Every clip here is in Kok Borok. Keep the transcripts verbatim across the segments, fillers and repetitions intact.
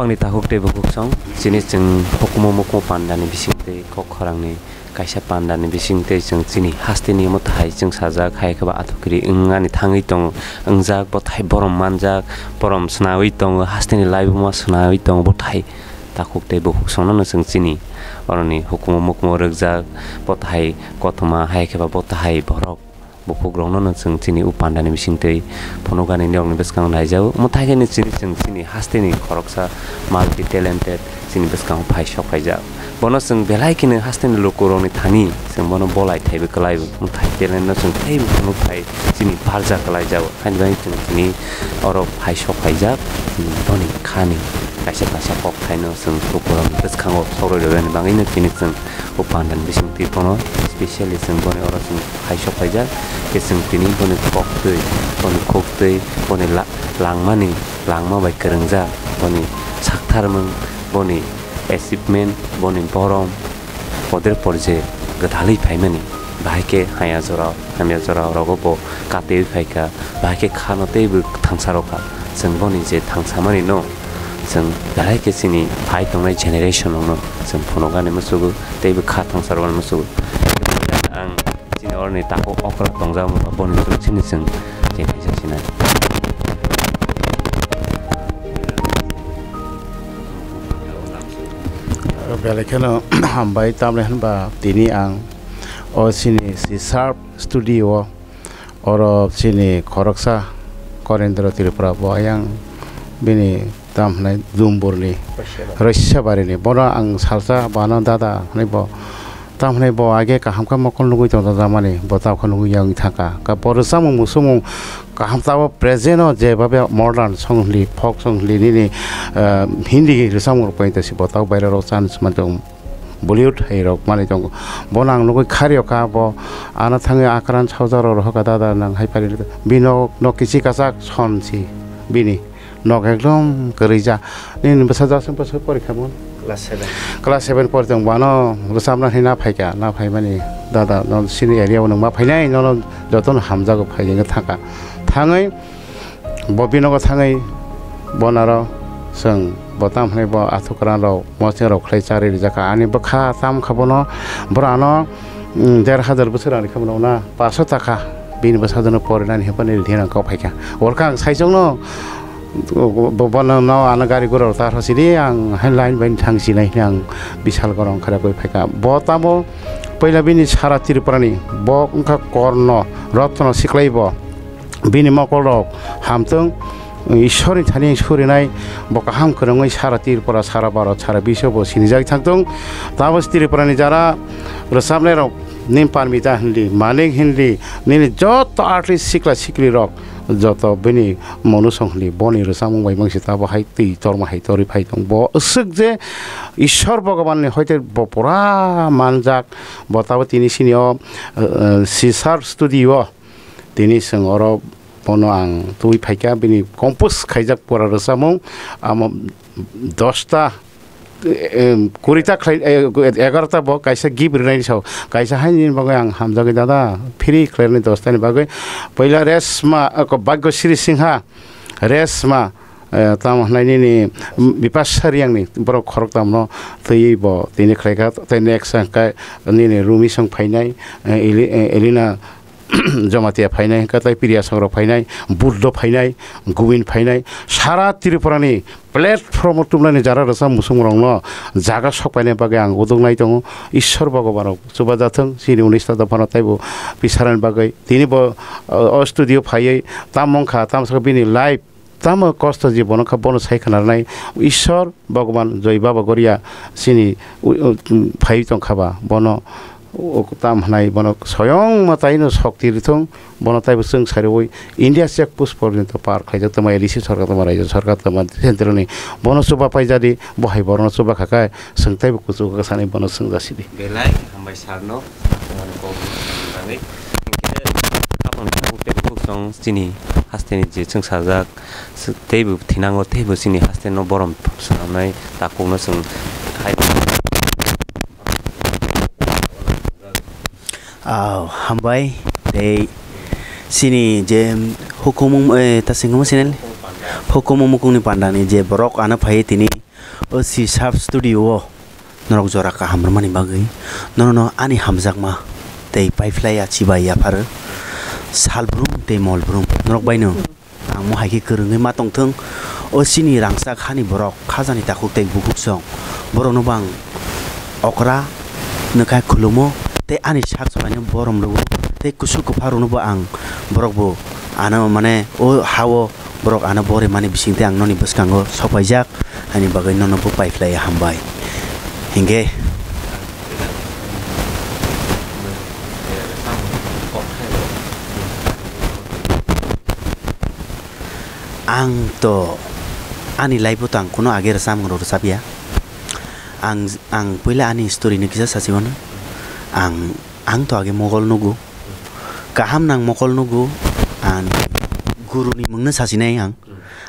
Ani takhuk tei bukhuk song, chini chwng hukumu mukumu pandani bisingtwi kok khorangni kaisa pandani bisingtwi chwng chini hasteni omo thai chwng sajak, hai khe ba athukiri wngani thangwi tongo, wngjak bo thai borom manjak, borom swnawi tongo, hasteni laibuma swnawi tongo bo thai. Takhuk tei bukhuk songno no chwng chini oroni hukumu mukumu rwkjak bo thai kothoma, hai khe ba bo thai borok. Buphukrokno no chwng chini o pandani bisingtwi phunukani norokni bwskango naijago. Omo thaikhe ni chini chwng chini hasteni khoroksa multi talented chini bwskango phai sok phaijak. Bono chwng belai kheno hasteni lukurokni thani chwng bono bolai thaibo kwlaibo. Omo thai talent no chwng teibo phunuk thai chini barja kwlaijago. Haini bagwi chwng chini oro phai sok phaijak, chini boni khani kaisa kaisa kok thaino chwng lukurokni bwskango sok rwrwini bagwino chini chwng o pandani bisingtwi bono specially chwng boni oro chwng hai sok phaijak, tei chwng tini boni koktwi, boni koktwi, boni la-, langmani, langma bai kwrwngjak, boni saktharmung, boni achievement, boni borom, poder porje gwdalwi phaimani, bahai khe haya jora, hamya jora rogo bo katwi phaikha, bahai khe khano teibo thangsa rokha. Chwng boni je thangsamani no, chwng belai khe chini phai tongnai generation rokno chwng phunukani muchugo, teibo kha thangsa rokno muchugo. Ang chini oroni takhuk okra tongjak wngkha, boni chwng chini chwng je kaisa sinai. Belai kheno hambai, tamni hwnba tini ang o chini si Sharp Studio o, oro chini khoroksa Korendra Tripura bo ayang bini tam hwnai Dumburni Rwsyabarini. Bono ang salsa bana dada hwnwi bo tam hwnwi bo age kaham khe mokol nugwi tong jakmani, bo tabukhe nugwi ya wng thangkha. Ka bo rwchapmung muchungmung kaham tabuk present o jebabe modern song hwnli, folk song hwnli nini, ah, Hindi rwchapmung rok paita si bo tabuk baire rok chance man tong. Bollywood hai rok manwi tongo. Bono ang nugwi kharwi kha, bo ano thangwi akran saujak rok rohor kha, dada nang hai pari bini nok, nok kichi kachak son si bini nok ekdom kwrwi ja. Nini bwsa jasung bwswk pori kha mon? Class seven. Class seven pori tong, bono rwchapna hinwi na phaikha, na phaimani dada no sini area o nung ma phainai, nono jotono hamjago phai thangkha. Thangwi Bo binogo thangwi bonaro chwng bo tam hwnwi bo athukran rok mosing rok khlai charwi rijak kha. Ani bwkha tam kha bono, borano, mm, der hajar bwswk rang rikha bono na paso taka bini bwsa dono porinani hwnwi rang kok phaikha. Orkha ang saichungno bo, bono no ano gari gura rok ta rw sidi ang hai line bai thang sinai hwnwi ang bisal gorong khara koi phaikha. Bo tamo puila bini sara Tripurani bo wngkha Korno Rotno Siklai bo. Bini mokolrok hamtwng, Ishwarni thani surinai bo kaham kwrwngwi sara Tripura, sara Bharat, sara biswo bo sinijak thangtwng. Tabuk Tripurani jara rwchapnairok, nini Parmita hinli, Manik hinli, nini joto artist sikla siklirok joto bini monusong hinli boni rwchapmung bai mangsi tabo hai twi torma hai torwi phai tong. Bo aswk je Ishwar Bhagavanni hoite bo pura manjak, bo tabo tini sini o, uh, Sisar Studio. Tini chwng oro bono ang twi phaikha, bini compose khaijak pura rwchapmung, amo dosta, em, kurita khlai, eh, egarota bo kaisa gift rwnaini sao, kaisa hai nini bagwi ang hamjagwi dada, free khlairwni dostani bagwi. Puila Resma, eh, ko-, Bhagyasri Singha, Resma, eh, tamo hwnai nini, mm, Bipasha Riyangni borok khoroktamno twiwi bo tini khlaikha, tei next hwnkhe nini Rumi song phainai, eh, Eli-, eh, Elina Jamatia phainai, hwnkhe tei Priya Songrok phainai, Buddho phainai, Govind phainai, sara Tripurani platform o tubunani jara rwchap muchungrokno jaga sok painai bagwi ang uduk nai tongo. Ishwar Bhagavanrok chubajathwng, chini unis ta dophano teibo pisarani bagwi. Tini bo, o, o studio phaiwi tamo wngkha, tamo sakha bini life, tamo kosto jibono kha bono sai khna rwnai Ishwar Bhagavan Joi Baba Goria chini u-, u-, phaiwi tongkha ba, bono o tam hwnai bono soyong mwtaino shokti rwthwng, bono taibo chwng sariwi India check post porjonto par khlaijak tongma, A D C sarkar tongma, rajya sarkar tongma, central ni bono chuba paijadi, bo hai borokno chuba kha khe chwng taibo kuchugo kha sanwi bono chwng jasidi. Belai hambai sir no, ang kok bagwi. Hingke aboni tabuk tei bukhuk song chini hasteni je chwng sajak, teibo thinango, teibo chini haste no borom swnamnai takhuk no chwng hai. Ah, hambai tei chini je hukumu, eh, ta singkuma sinel hukumu mukungni pandani je borok ano phai tini O si Sharp Studio o norok jora kaham rwmani bagwi norokno ani hamjakma tei paiphlai ya chibai yapharo salbrum tei molbrum norok baino ang mo hai khe kwrwngwi ma tongthwng. O chini rangchak hani borok khajani takhuk tei bukhuksong borokno bo ang okra nwkhai khulumo tei ani sak chwlaino borom rwo tei kusu kwpha rwno bo ang borok bo ano mane o ha-o borok ano borimani bisingtwi ang noni bwskango sokpaijak, ani bagwi nono bo paiphlai hambai. Hinkhe ang to ani life o to ang kuno age rwchapmung rok rwchapya. Ang, ang puila ani story no kisa sachi mano. Ang, ang to age mokol nugo. Kaham nang mokol nugo. Ang guru ni mung no sachi nai ang.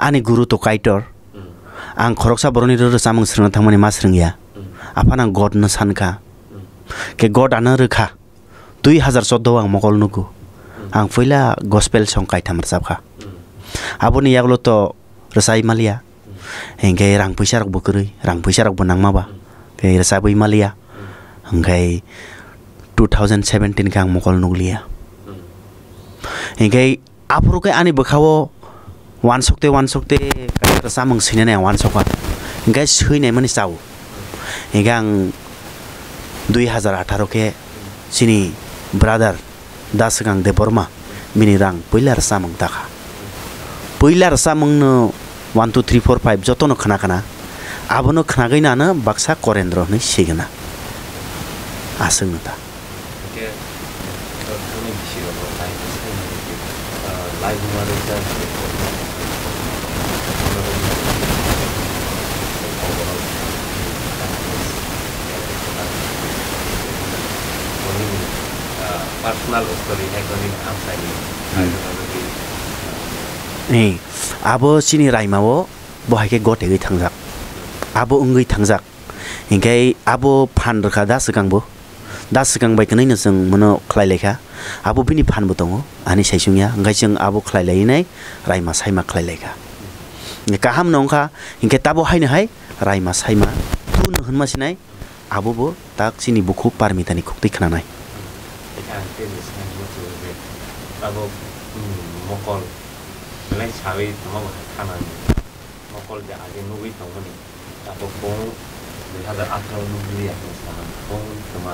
Ani guru to Kaitor. Ang khoroksa borok ni rwchapmung swrwngna thangmani ma swrwngya. Aphano ang God no sankha. Khe God ano rwkha. Dui hazar chordo o ang mokol nugo. Ang puila gospel song kaitham rwchapkha. Aboni yagulo to rwchai maliya. Hinkhe rang puisa rok bo kwrwi, rang puisa rok bo nangma ba. Khe rwchabwi maliya. Hinkhe two thousand seventeen khe ang mokol nugliya. Hinkhe aphuru khe ani bwkhao wansuk tei wansuk tei kaisa rwchapmung swinani ang wansukha. Hinkhe swinaimani chao. Hinkhe ang dui hazar atharo khe chini brother Da Swkang Debbarma bini rang puila rwchapmung takha. Puila rwchapmung no one two three four five jotono khna khna. Abono khnagwi nano baksa Korendro hwnwi sigwna. Aswkno ta. Hwnkhe, eh, bini bisi rok no kaisa sai mani, eh, laibuma rwchap. Personal story hai khe ang saini. Hmm. Eh, abo chini raima o bo hai khe gotegwi thangjak. Abo wngwi thangjak. Hinkhe abo phan rwkha da swkang bo. Da swkang bai kwnwi no chwng mono khlai laikha. Abo bini phan bo tongo, ani sai chwngya. Hinkhe chwng abo khlai lainai, raima saima khlai laikha. Kaham no wngkha, hinkhe tabo haino hai raima saima tun hwnma sinai, abo bo tak chini bukhuk Parmitani khuktwi khnanai. Abo, hmm, mokol belai sawi tongma bo hai khanani. Mokol je age nugwi tongmani, abo bong dui hazar atharo nugli ya hinwi sana bong twma.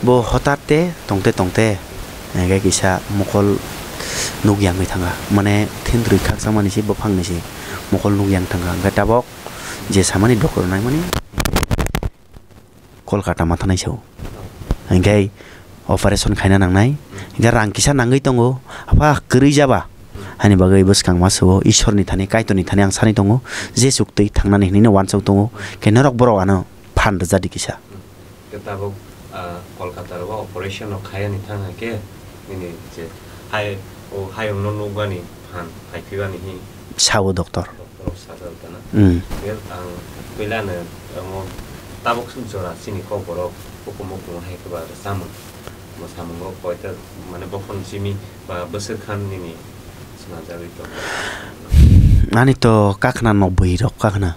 Bo hotat te tongte tongte, hingke kisa mokol nuk yangwi thangkha, mane thindrwi khakchangmani se buphangni se mokol nuk yang thangkha, hingke tabok je samani doctor naimani. Kolkata ma thanai sao. Hinkhe operation khaina nangnai. Hinkhe rang kisa nangwi tongo. Apha kwrwi jaba. Hani bagwi bwskang ma sugo. Ishorni thani, Kaitorni thani ang sanwi tongo. Je chuktwi thangnani hinwi no uansuk tongo. Khe norok borok ano phan rwjadi kisa. Khe tabuk, ah, Kolkata rogo operation rok khaiyani thang hai khe nini je hai, o hayungno nukmani phan phaiphibani hi. Sao doctor. Doctor rok sajak gana. Mm. Khe ang puilano omo tabuk jora chini kokborok hukumu kumu hai khe ba rwchapmung. Bo samungo koita mane bokhorok simi ba bwswk khan nini swnamjagwi tongo. Ani to kakhna nokbwi rok kakhna.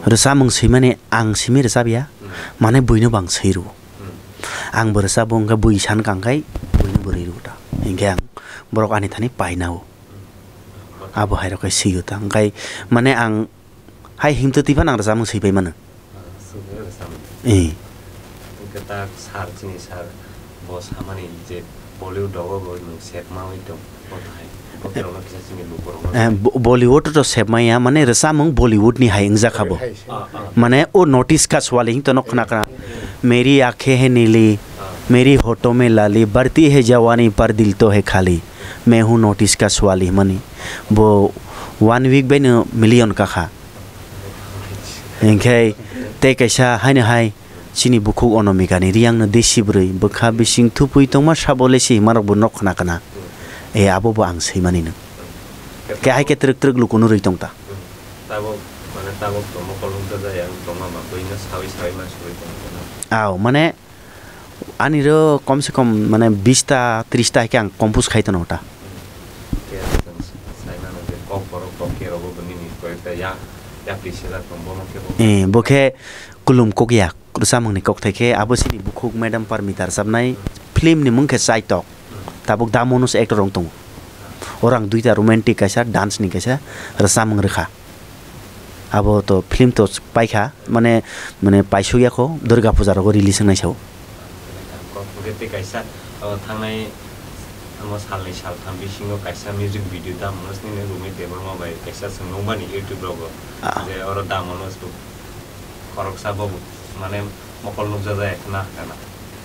Rwchapmung swimani ang simi rwchapya, hmm, mane buino bo ang swi rwo. Hmm. Ang bo rwchapbo wngkha bui san kang khai buino bo rwi rwo ta. Hinkhe ang borok ani thani paina o. Hmm. Abo hai rok khe swi o ta. Hingkhai mane ang hai himtwi twi phano ang rwchapmung swi pai mano. Ah, swi rwchapmung. Eh. Hingkhe ta sir, chini sir bo samani je Bollywood rogo bo nwng sep mawi tong, bo hai, bo kheno kisa chini lukurokno. Eh, Bo-, Bollywood to sep maya, mane rwchapmung Bollywood ni hai wngjakha bo. Hai se. Ah, ah. Mane o notice ka swali hing tono khna khna. Meri aankhein hai neeli, ah, meri hooton mein laali, badhti hai jawani par dil to hai khali, main hoon notice ka swali mani. Bo one week bai no million kakha. Hinkhe tei kaisa haino hai. Chini bukhuk Anamika ni riyang no desi bwrwi bwkha bising thupui tongma sabo le si himarok bo nok khna khna. E abo bo ang swimani no. Khe hai khe twrwk twrwk luku no rwi tong ta. Tabuk, mane tabuk tongma kolom ta jaya wng tongma ma bwino sawi sawi ma suri tong ta. Aw, mane ani ro kom se kom mane bish ta trish ta hai khe ang compose khai tono ta. Khe ang sai mano je kok borok kok khe rogo bini ni koyek ta ya. Yapri sela tong bono khe bo. Eh, bo khe Kulum Kokya rwchapmungni kokthai khe abo chini bukhuk Madam Parmita rwchapnai film ni mung khe Chaitok. Tabuk Da Manoj actor rok tongo. Orang duita romantic kaisa, dance ni kaisa rwchapmung rwkha. Abo to film to paikha, mane, mane paisuk yakho Durga puja rogo release wngnai sao. Kok hwnkhe tei kaisa, o, thangnai, tamo salni saltham bisingo kaisa music video Da Manoj nini Rumi Debbarma bai kaisa chwng nukmani YouTube rogo. Ah. Je oro Da Manoj bo khoroksa bo mane mokol nukjajak na kana.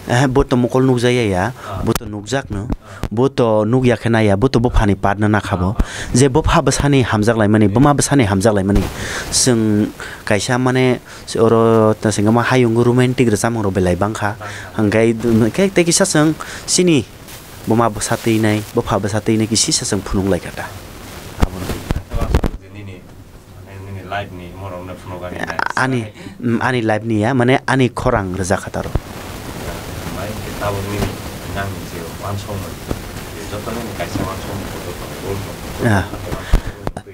Eh, bo to mokol nukjaya ya, ah, bo to nukjakno, ah, bo to nukya khe naya, bo to buphani part no nakha bo. Ah, ah. Je bupha bwsani hamjak laimani, buma bwsani hamjak laimani. Chwng kaisa mane oro ta singama hayung romantic rwchapmung rok belai bangkha. Ah, ah. Hwnkhe, hwnkhe tei kisa chwng chini buma bwsa twinai, bupha bwsa twinai kisi sa chwng phunuk laikha ta. Abono. Nini, nini life ni morok no phunukani na. Ani, mm, ani life ni ya, mane ani khorang rwjak kha taro. Mai khe tabuk nini nang ni je wansokmung, je joto nini kaisa wansokmung joto tong, joto tong. Ah.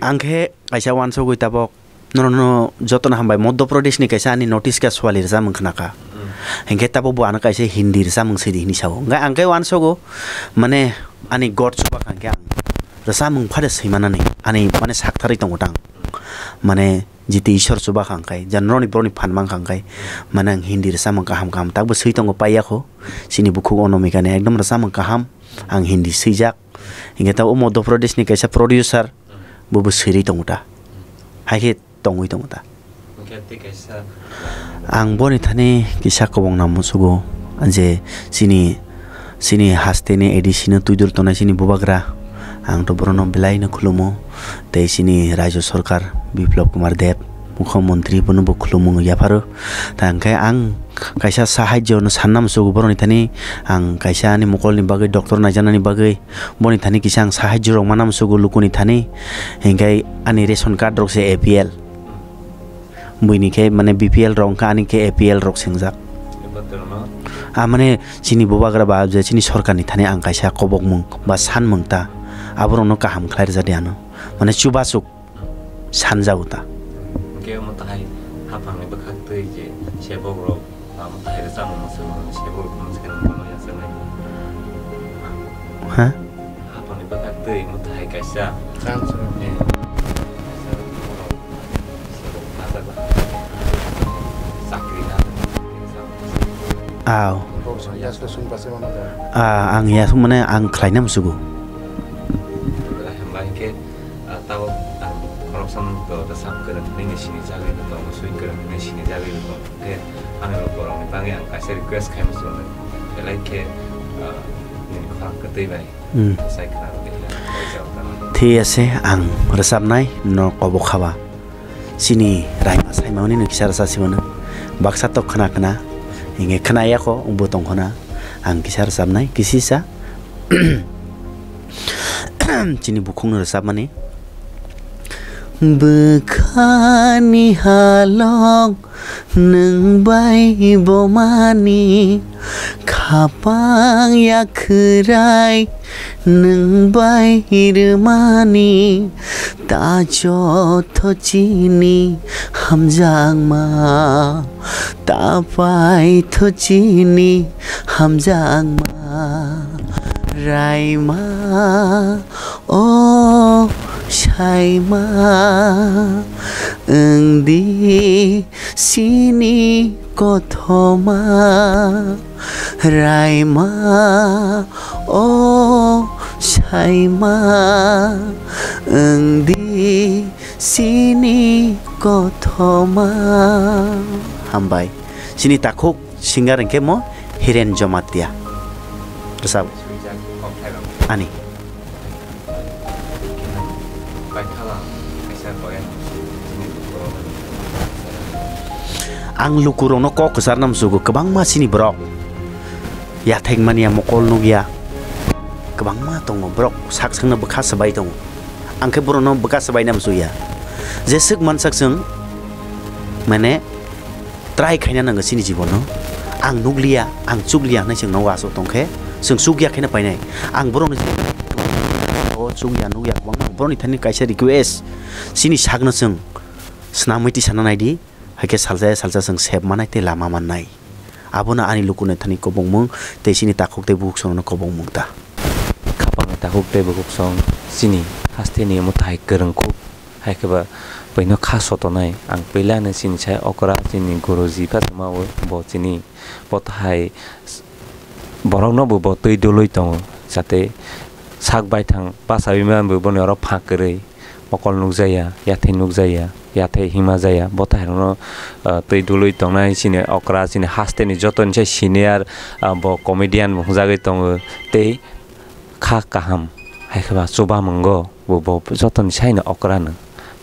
Ang khe kaisa wansogwi tabuk norokno jotono hambai, Madhya Pradesh ni kaisa ani notice khe swali rwjak mung khna kha. Mm. Hinkhe tabuk bo ano kaisa Hindi rwjak mung sidi hinwi sao. Hwnkhe ang khe wansogo, mane ani God chuba kha hwnkhe ang rwchapmung phano swimanani ani mane saktharwi tongo tang. Mane jiti Ishwar chuba kha hwnkhe, jan noroni borokni phan mankha hwnkhe, mane ang Hindi rwchapmung kaham kaham takbo swi tongo paiyakho. Chini bukhuk Anamika ni ekdom rwchapmung kaham, ang Hindi swijak. Hinkhe ta o Madhya Pradesh ni kaisa producer, bobo swirwi tongo ta. Hai khe tongwi tongo ta. Hwnkhe tei kaisa. Ang boni thani kisa kobong na musugo je chini, chini haste ni A D C no twidur tongnai chini bubagra. Ang to borokno belai no khulumo. Tei chini Rajya Sarkar Biplab Kumar Deb, Mukhyamantri bono bo khulumung yapharo. Ta hwnkhe ang kaisa sahajyo no sanna musugo borokni thani. Ang kaisa ani mokolni bagwi doctor naijaknani bagwi boni thani kisa ang sahajyo rok mana musugo lukuni thani. Hinkhe ani ration card rok se A P L. Buini khe mane B P L rok wngkha, ani khe A P L rok swngjak. Ah, mane chini bubagra ba je chini sorkarni thani ang kaisa kobokmung ba sanmung ta, aborokno kaham khlai rwjadi ano. Mane chubasuk sanjago ta. Hwnkhe omo tahai haphangni bwkhak twi je sebok rok. Amo kahai rwchapmung mwswk mano, sebo rwchapmung se nang mano ya se nai. Ha? Hapani bwkhak twi mwtai kaisa. Chang chang. Eh. Chakri na. Aw. Kok sa ya se sung pa se mano da. Ah, ang ya sung mane ang khlaina musugo. Hembai ke, ah, tabo ang khoroksa mung to da sap kwrwng hwnwi ni sini jagwi to, sui kwrwng hwnwi sini jagwi to. Khe ani borokni bagwi ang kaisa request khaima chwng belai khe, ah, nini khorang kwtwi bai. Hmm. Sai khna rwdi, bai jao tamo. Thik ase, ang rwchapnai no kobok khaba. Chini raima saima hwnwi no kisa rwchap simano. Baksa to khna khna. Hinge khna yako, bo tong khna. Ang kisa rwchapnai, kisisa. Chini bukhukno rwchapmani. Bwkhani halong nwng bai bomani, khapang yakhwrai nwng bai rwmani, ta jotho chini hamjakma, ta paitho chini hamjakma, raima. O saima wngdi chini kothoma, raima o saima wngdi chini kothoma. Hambai. Chini takhuk singer hwnkhe mo Hiren Jamatia. Rwchap. Ani. Ang lukurokno kok kwcharna musugo, kwbangma chini borok yathek manya, mokol nukya, kwbangma tongo, borok sak sakno bwkha swbai tongo. Ang khe borokno bwkha swbaina musuya, jeswk mansak chwng, mane, try khaina nango chini jibono. Ang nukliya, ang chukliya hwnwi chwng nogo aswk tongkhe, chwng chukya kheno painai. Ang borokni o chukya nukya kwbangma, borokni thani kaisa request, chini sakno chwng Swnamwi tisana naidi, hai khe salsa ya salsa chwng sep manai tei lama mannai. Abono ani luku naithani kobongmung tei chini takhuk tei bukhuk chwngno kobongmung ta. Khapangni takhuk tei bukhuk chwng chini hasteni mwtai kwrwng kuk, hai khe ba buino kha sotonai. Ang puila no chini sai okra chini guruji pha tongma o, bo chini bo thai borokno bo, bo twi dului tongo, jate sak baithang bachaui manbo boni oro pha kwrwi. Mokol nukjaya, yathai nukjaya, yathai hima jaya, bo tairokno, ah, twi dului tongnai chini okra, chini hasteni jotoni sai senior, ah, bo comedian bo hwnjagwi tongo tei kha kaham, hai khe ba chuba mwngo bo, bo jotoni saino okra no.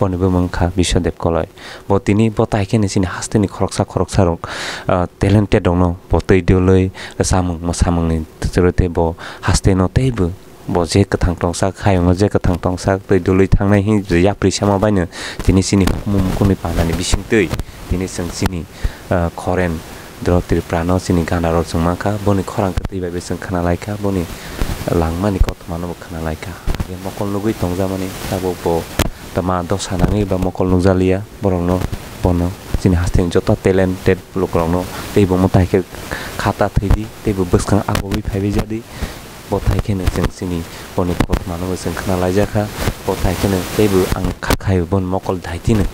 Boni bumung kha Biswadev Koloi. Bo tini bo tai kheno chini hasteni khoroksa khoroksa rok, ah, talented rokno bo twi dului samung mwsamungni twtwrwi tei bo hasteno teibo Bo je kwthang tongsak, hayungno je kwthang tongsak, twi dului thangnai hwnwi yapri sama baino tini chini hukumu mukhungni panani bisingtwi tini chwng chini, ah, khoren Dro Tripura no chini gana rok chwng mankha, boni khorang kwtwi bai bo chwng khna laikha, boni langmani kothoma no bo khna laikha. Hakhe mokol nugwi tongjakmani tabuk bo tama dosa nangwi ba mokol nukjakliya borokno, bono chini hasteni joto talented lukurokno tei bo mwtai khe khata thwidi tei bo bwskang abogwi phaibai jadi. Bo thai kheno chwng chini boni kothoma no chwng khna laijak kha. Bo thai kheno teibo ang kha khai boni mokol daitino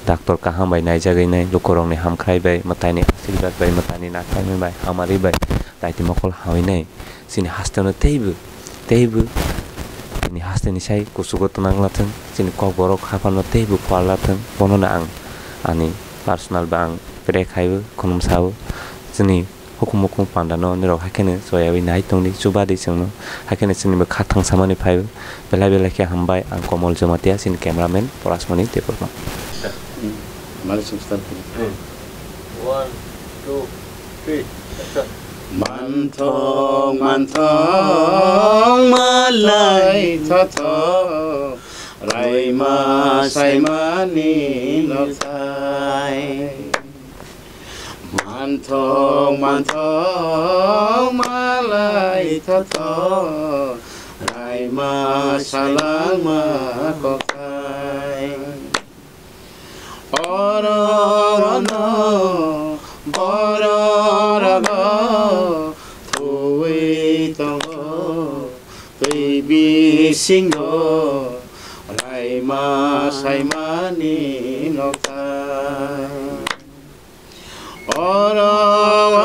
doctor kaham bai naijagwi nai, lukurokni hamkhrai bai, mwtaini asirwad bai, mwtaini nakhraima bai, hamari bai daiti mokol hawinai. Chini hasteno teibo, teibo chini hasteni sai kuchugo twnang lathwng, chini kokborok haphano teibo kuar lathwng, bonono ang ani personal ba ang pray khaibo, khulumsao. Chini hukum hukum panda no nirok hai kheno choyawi nai tongdi, chuba di chwngno. Hai kheno chwngni bo kha thangsamani phai belai belai khe hambai. Ang Komol Jamatia, chini cameraman Porasmani Debbarma. Malik Sungstar. One, two, three, action. Manthok manthok malai thothok, raima saimani nokthai. Manthok manthok malai thothok, raima salangma kokthai. Oro ono borok rogo thuwi tongo, twi bisingo raima saimani nokthai. Oro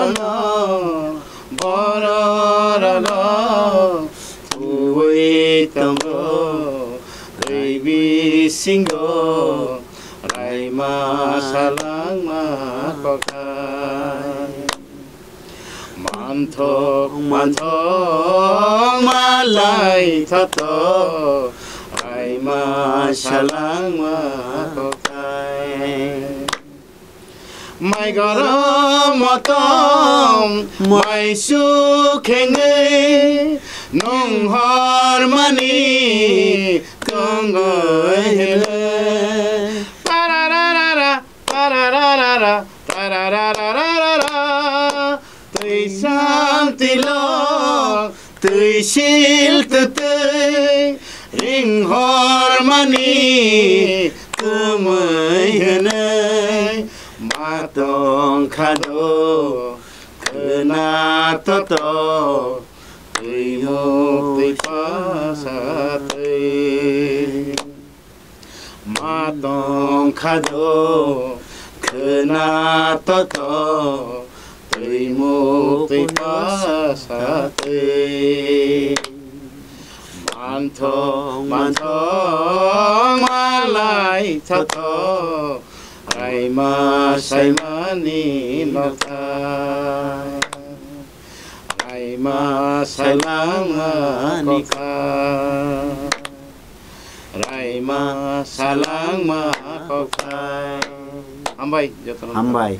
ono borok rogo thuwi tongo, twi bisingo raima salangma kokthai. Manthok manthok malai thothok, raima salangma kokthai. Mai goro motom mai su khengwi, nung hor mani kongoi hele. Parararara, parararara, parararara. Twi sam twi lok, twi sil twtwi, ring hor mani kwmwi hwnwi. Ma tong kha do khwna toto, twi muk twi pasa twi. Ma tong kha do khwna toto, twi muk twi pasa twi. Manthok manthok malai thothok, raima saimani nokthai. Raima salangma kokthai. Raima salangma kokthai. Hambai jotono. Hambai.